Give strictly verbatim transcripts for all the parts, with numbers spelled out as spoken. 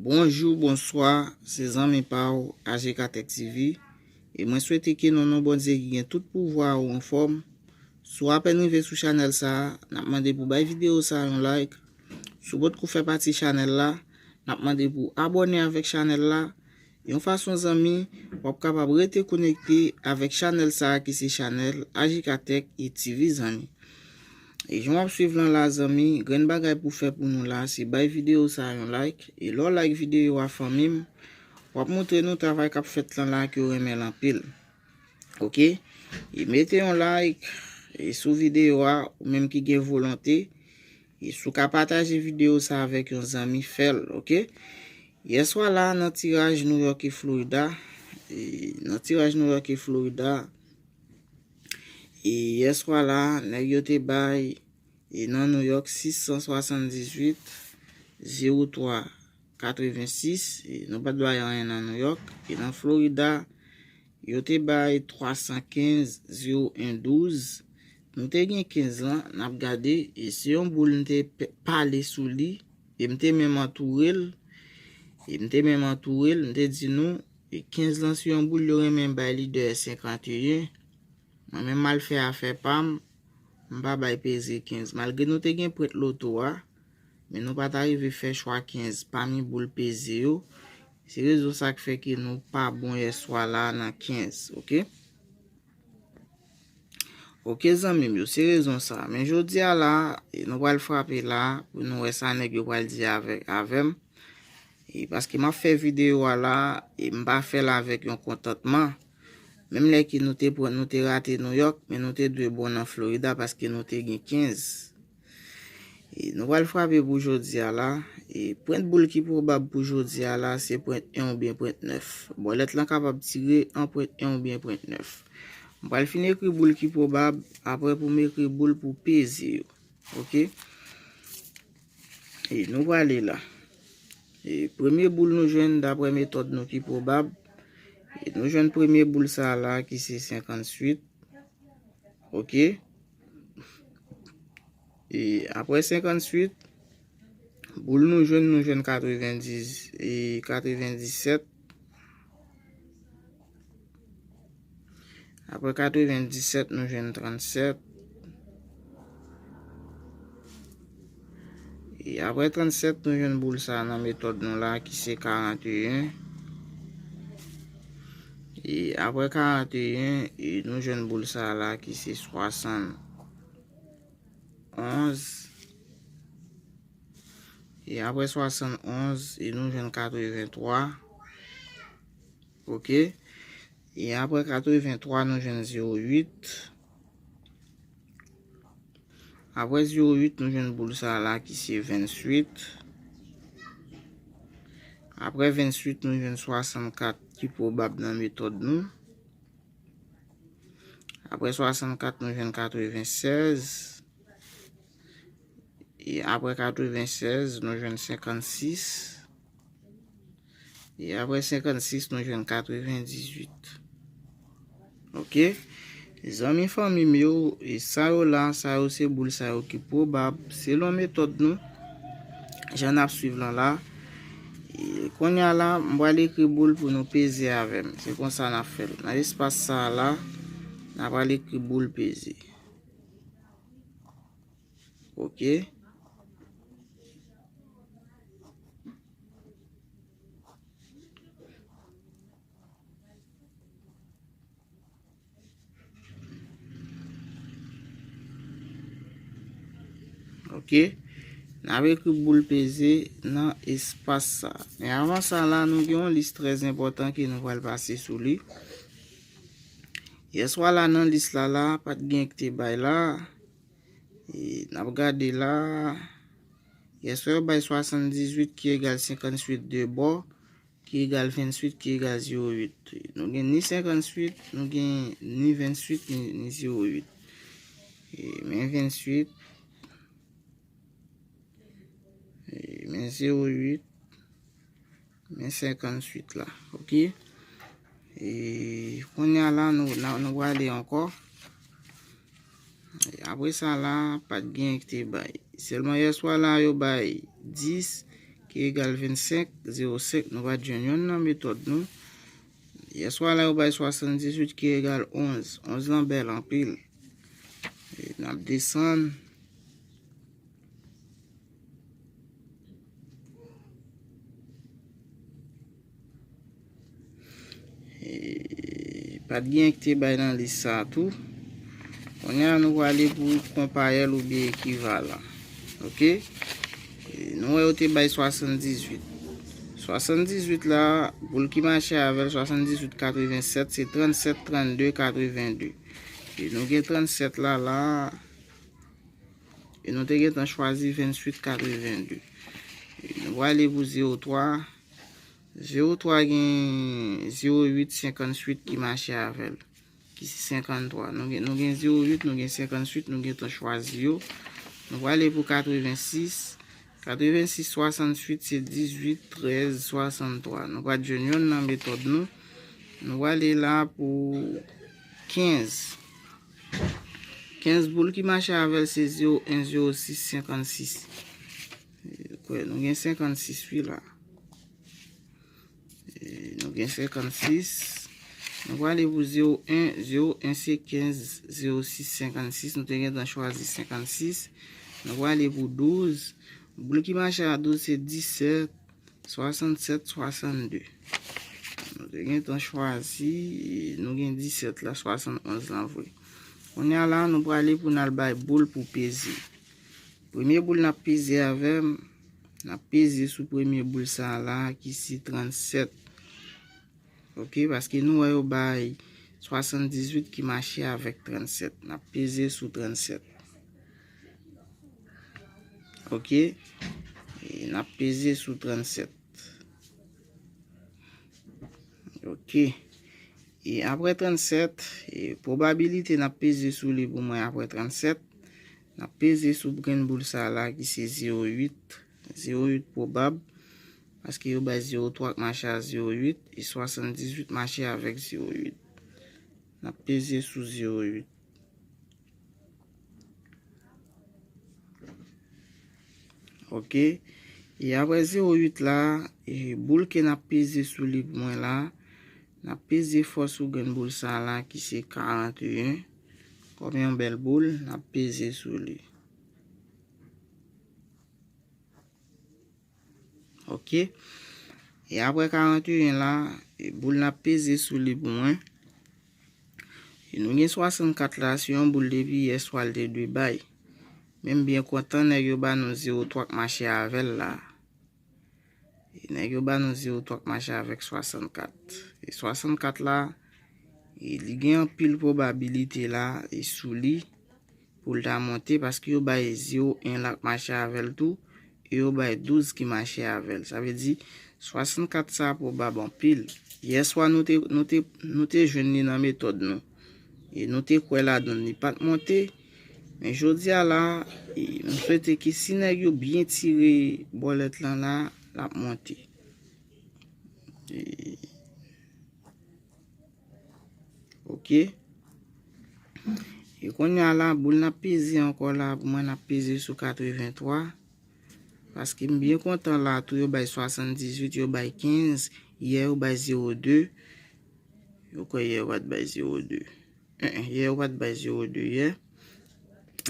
Bonjou, bonswa, se zanmi pa w, A J K Tech T V, e mwen swete ke nan non Bondye ki gen tout pouvwa ou anfòm. Si w apèn rive sou chanèl sa a, n ap mande pou bay videyo sa a yon like. Si w potko fè pati chanèl la, n ap mande pou abòne avèk chanèl la. Yon fason, zanmi, w ap kapab rete konekte avèk chanèl sa a ki se chanèl A J K Tech e T V, zanmi. E jan w ap swiv lan la, zanmi, grenn bagay pou fè pou nou la, se bay videyo sa a yon like. E lè w like videyo a, fanmi m, w ap montre nou travay k ap fèt lan la ke w renmen l anpil. Oke? E mete yon like e sou videyo a, ou menm ki gen volonte. E si w ka pataje videyo sa a avèk yon zanmi, fè l, oke? Yèswa la, nan tiraj New York e Florida, e nan tiraj New York e Florida, e yèswa la, nèg yo te bay, e nan New York, sis san swasanndizuit, zewo twa, katrevensis, e nou pa t bay anyen nan New York, e nan Florida, yo te bay twa san kenz, zewo en, douz. Nou te gen kenz lan, n ap gade, e se yon boul m te pe-, pale sou li, e m te menm antoure l, e m te menm antoure l, m te di nou, e kenz lan se yon boul yo renmen bay li de senkanteyen. Mwen menm, m al fè afè pa m, m pa bay peze kenz. Malgre nou te gen pwent loto a, men nou pa ta rive fè chwa kenz pami boul peze yo. Se rezon sa k fè ke nou pa bon yèswa la nan kenz, oke? Oke, zanmi m yo, se rezon sa. Men jodi a la, e nou pral frape la, pou nou wè sa nèg yo pral di avè, avè m. E paske m ap fè videyo a la, e m pa fè l avèk yon kontantman. Menm lè ke nou te pran, nou te rate New York, men nou te dwe bon nan Florida paske nou te gen kenz. E nou pral frape pou jodi a la. E pwent boul ki pwobab pou jodi a la, se pwent en oubyen pwent nèf. Bòlèt lan kapab tire an pwent en oubyen pwent nèf. M pral fin ekri boul ki pwobab, apre pou m ekri boul pou peze yo. Oke? E nou prale la. E premye boul nou jwenn daprè metòd nou ki pwobab. E nou jwenn premye boul sa a la ki se senkantuit. Oke? E apre senkantuit, boul nou jwenn, nou jwenn katrevendis, e katrevendisèt. Apre katrevendisèt, nou jwenn trannsèt. E apre trannsèt, nou jwenn boul sa a nan metòd nou la, ki se karanteyen. E apre karanteyen, e nou jwenn boul sa a la, ki se swasannonz. E apre swasannonz, e nou jwenn katreventwa. Oke. E apre katreventwa, nou jwenn zewo uit. Apre zewo uit, nou jwenn boul sa a la ki se venntuit. Apre venntuit, nou jwenn swasannkat ki pwobab nan metòd nou. Apre swasannkat, nou jwenn katrevensèz. E apre katrevensèz, nou jwenn senkannsis. E apre senkannsis, nou jwenn katrevendizuit. Oke? Zanmi fanmi m yo, e sa yo la, sa yo se boul sa yo ki pwobab, selon metòd nou, jan n ap swiv lan la. E kounye a la, m pral ekri boul pou nou peze avè m. Se konsa n ap fè l. Nan espas sa a la, n a pral ekri boul peze. Oke. Oke. N ap ekri boul peze nan espas sa. Men avan sa la, nou gen yon lis trè enpòtan ke nou pral pase sou li. Yèswa la nan lis la la, pa t gen ki te bay la. E n ap gade la. Yèswa yo bay swasanndizuit ki egal senkanntuit de bò, ki egal venntuit, ki egal zewo uit. Nou gen ni senkanntuit, nou gen ni venntuit, ni, ni zewo uit. E men venntuit, e men zewo uit, men senkanntuit la, oke? E kounye a la, nou, nou, nou prale ankò. E apre sa la, pa t gen ki te bay. Sèlman yèswa la, yo bay dis, ki egal vennsenk, zewo senk, nou pa t jwenn yonn nan metòd nou. Yèswa la, yo bay swasanndizuit ki egal onz. Onz lan bèl anpil. E n ap desann. E, pa t gen ki te bay nan lis sa a tou. Kounye a, nou prale pou konpayèl oubyen ekivalan. Oke? E, nou wè yo te bay swasanndizuit. Swasanndizuit la, boul ki mache avè l, swasanndizuit katrevensèt, se trannsèt, trannde, katrevendi. E nou gen trannsèt la, la, e nou te gentan chwazi venntuit, katrevendi. E nou prale pou zewo twa. Zewo twa gen zewo uit, senkantuit ki mache avè l, ki se senkanntwa. Nou gen, nou gen zewo uit, nou gen senkantuit, nou gentan chwazi yo. Nou prale pou katrevensis. Katrevensis, swasanntuit, se dizuit, trèz, swasanntwa. Nou pa t jwenn yonn nan metòd nou. Nou prale la pou kenz. Kenz boul ki mache avè l se zewo en, zewo sis, senkannsis. Kwè, nou gen senkannsis wi la. E, nou gen senkannsis. Nou prale pou zewo en, zewo en se kenz, zewo sis, senkannsis. Nou te gentan chwazi senkannsis. Nou prale pou douz. Boul ki mache a douz se disèt, swasannsèt, swasannde. Nou te gentan chwazi, nou gen disèt la, swasannonz lan vre. Kounye a la, nou prale pou n al bay boul pou peze. Premye boul n ap peze avè m, n ap peze sou premye boul sa a la ki se trannsèt. Oke, paske nou wè yo bay swasanndizuit ki mache avèk trannsèt. N ap peze sou trannsèt. Oke? E n ap peze sou trannsèt. Oke. E apre trannsèt, e pwobabilite n ap peze sou li pou mwen apre trannsèt. N ap peze sou grenn boul sa a la ki se zewo uit. Zewo uit pwobab, paske yo bay zewo twa k mache a zewo uit, e swasanndizuit mache avèk zewo uit. N ap peze sou zewo uit. Oke. E apre zewo uit la, e boul ke n ap peze sou li pou mwen la, n ap peze fò sou grenn boul sa a la ki se karanteyen. Kòm yon bèl boul, n ap peze sou li. Oke. E apre karanteyen la, e boul n ap peze sou li pou mwen. E nou gen swasannkat la, se yon boul depi yè swa l te dwe bay. Men m byen kontan nèg yo ba nou zewo twa k mache avè l la. E nèg yo ba nou zewo twa k mache avèk swasannkat. E swasannkat la, e li gen anpil pwobabilite la, e sou li, pou l ta monte, paske yo bay zewo en la k mache avè l tou, e yo bay douz ki mache avè l. Sa vle di, swasannkat sa a pwobab anpil. Yèswa, nou te, nou te, nou te jwenn li nan metòd nou. E nou te kwè ladan l, li pa t monte. Men jodi a la, e m swete ke si nèg yo byen tire bòlèt lan la, l ap monte. E, oke. E kounye a la, boul n ap peze ankò la, pou mwen n ap peze sou katreventwa. Paske m byen kontan la, tou yo bay swasanndizuit, yo bay kenz, yè yo bay zewo de. Yo kwè yè yo pa t bay zewo de. En, en, yè yo pa t bay zewo de yè.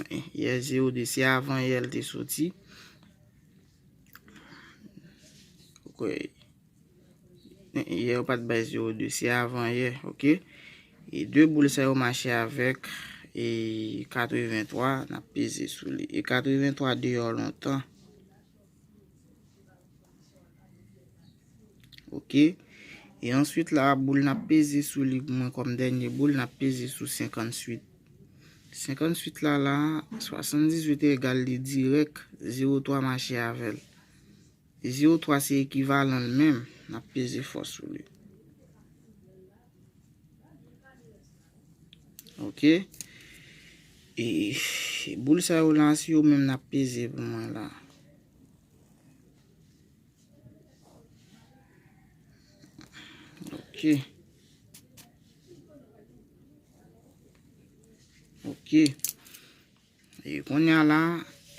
En, en, yè zewo de, se avan yè l te soti. Yo kwè Yè yo pa t bay zewo de, se avan yè, oke? E de boul sa yo mache avèk, e katreventwa, n ap peze sou li. E katreventwa deyò lontan. Oke? E answit la, boul n ap peze sou li pou mwen kòm dènye boul, n ap peze sou senkantuit. Senkantuit la, la, swasanndizuit egal li dirèk, zewo twa mache avè l. Zewo twa se ekivalan l menm. N ap peze fò sou li. Oke. E boul sa yo la, se yo menm n ap peze pou mwen la. Oke. Oke. E kounye a la,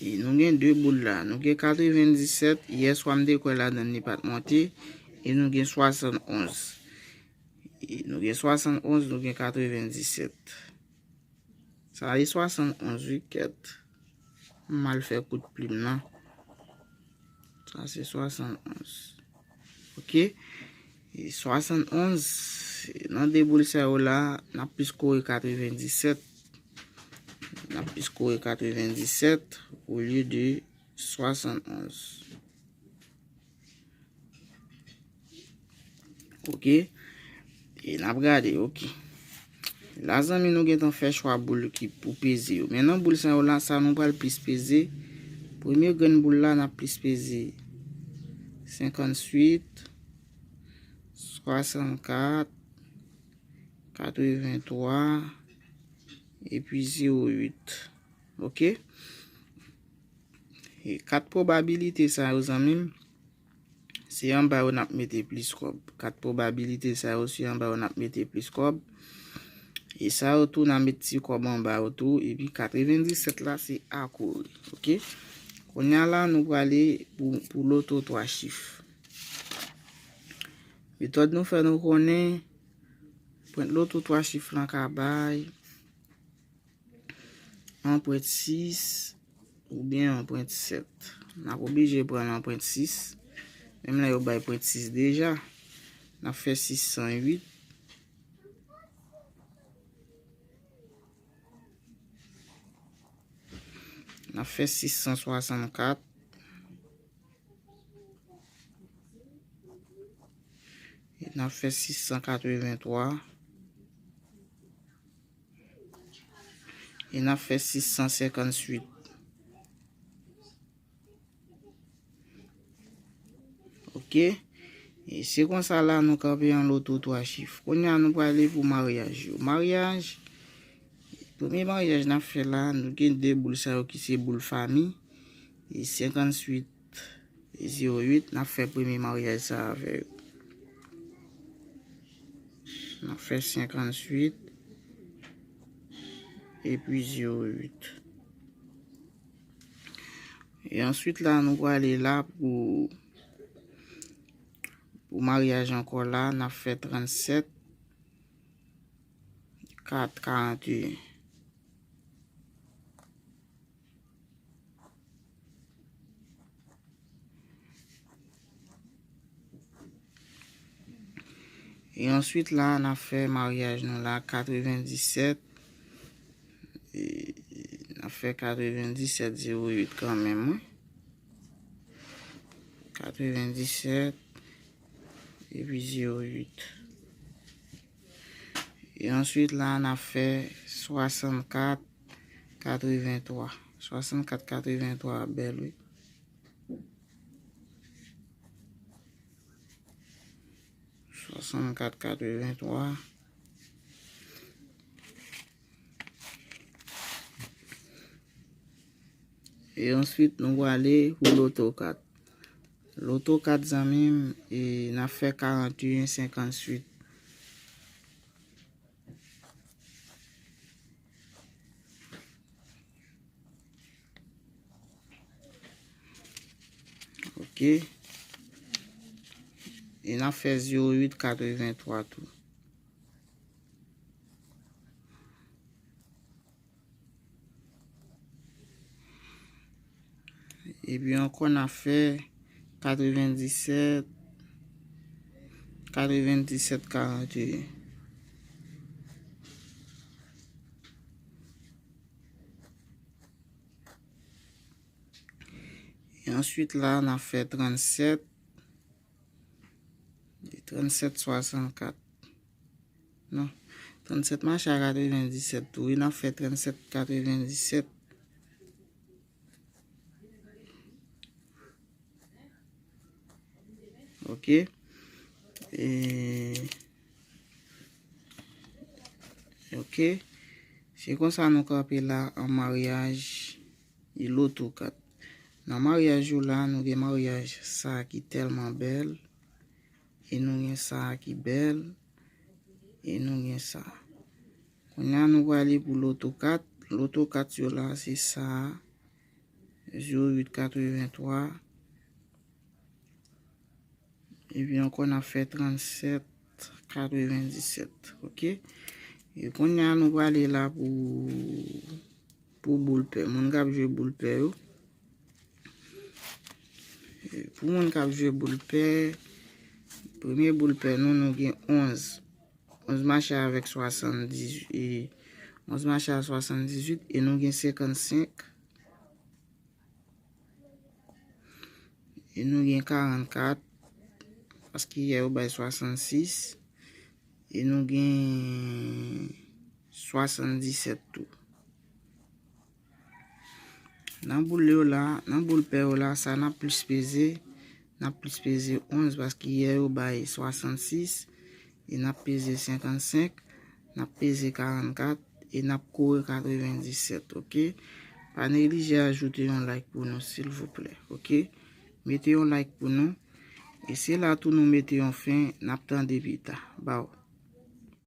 E nou gen de boul la. Nou gen katrevendisèt, yè swa m te kwè ladann li pa t monte. E nou gen swasannonz. E nou gen swasannonz, nou gen katrevendisèt. Sa e swasannonz, wi, kèt. M mal fè kout plim nan. Sa se swasannonz. Ok. E swasannonz, nan de boul sa yo la, n ap plis kore katrevendisèt. N ap plis kore katrevendisèt olye de swasannonz. Ok. E n ap gade, ok. La, zanmi, nou gentan fè chwa boul ki pou peze yo. Men nan boul sa yo la, sa nou pral plis peze. Premye grenn boul la, n ap plis peze senkantuit, swasannkat, katreventwa, epi zewo uit. Ok? E kat pwobabilite sa yo, zanmi m, se anba yo n ap mete plis kòb. Kat pwobabilite sa yo, se anba yo n ap mete plis kòb. E sa yo tou, n a met ti kòb anba yo tou. Epi katrevendisèt la, se akore. Ok? Kounye a la, nou prale pou, pou loto twa chif. Metòd nou fè nou konnen, pwent loto twa chif lan ka bay an pwent sis oubyen an pwent sèt. N ap oblije pran l an pwent sis. Menm lè yo bay pwent sis deja, n ap fè sis san uit. N ap fè sis san swasannkat. E n ap fè sis san katreventwa. E n ap fè sis san senkantuit. Ok. E se konsa la nou kanpe an loto twa chif. Kounye a nou prale pou maryaj yo. Maryaj, premye maryaj n ap fè la, nou gen de boul sa yo ki se boul fanmi. E senkantuit, zewo uit, n ap fè premye maryaj sa avè yo. N ap fè senkantuit epi zewo uit. E answit la, nou prale la pou, pou maryaj ankò la, n ap fè trannsèt, kat, karanteyen. E answit la, n ap fè maryaj nou la, katrevendisèt. E, n ap fè katrevendisèt zewo uit kanmenm, wi. Katrevendisèt epi zewo uit. E answit la, n ap fè swasannkat katreventwa. Swasannkat katreventwa bèl, wi. Swasannkat katreventwa. E answit, nou prale pou loto kat. Loto kat, zanmi m, e n ap fè karanteyen senkantuit. Ok. E n ap fè zewo uit katreventwa tou. Epi ankò, n ap fè katrevendisèt, katrevendisèt karanteyen. E answit la, n ap fè trannsèt, trannsèt swasannkat. Non. Trannsèt mache a katrevendisèt tou. Wi, n ap fè trannsèt katrevendisèt. Ok. E, ok. Se konsa nou kanpe la an maryaj e loto kat. Nan maryaj yo la, nou gen maryaj sa ki tèlman bèl. E nou gen sa a ki bèl. E nou gen sa a. Kounye a, nou prale pou loto kat. Loto kat yo la, se sa a. zéro uit katreventwa. Epi ankò, n ap fè trannsèt katrevendisèt, oke? E kounye a, nou prale la pou, pou boul pè. Moun k ap jwe boul pè yo. E pou moun k ap jwe boul pè, premye boul pè nou, nou gen onz. Onz mache avèk swasanndizuit, e onz mache a swasanndizuit, e nou gen senkannsenk. E nou gen karannkat, paske yè yo bay swasannsis. E nou gen swasanndisèt tou. Nan boul yo la, nan boul pè yo la, sa n ap plis peze, n ap plis peze onz, paske yè yo bay swasannsis, e n ap peze senkannsenk, n ap peze karannkat, e n ap kore katrevendisèt, oke? Pa neglije ajoute yon like pou nou, silvouplè, oke? Mete yon like pou nou. E se la tou nou mete yon fen, n ap tande pita. Baw.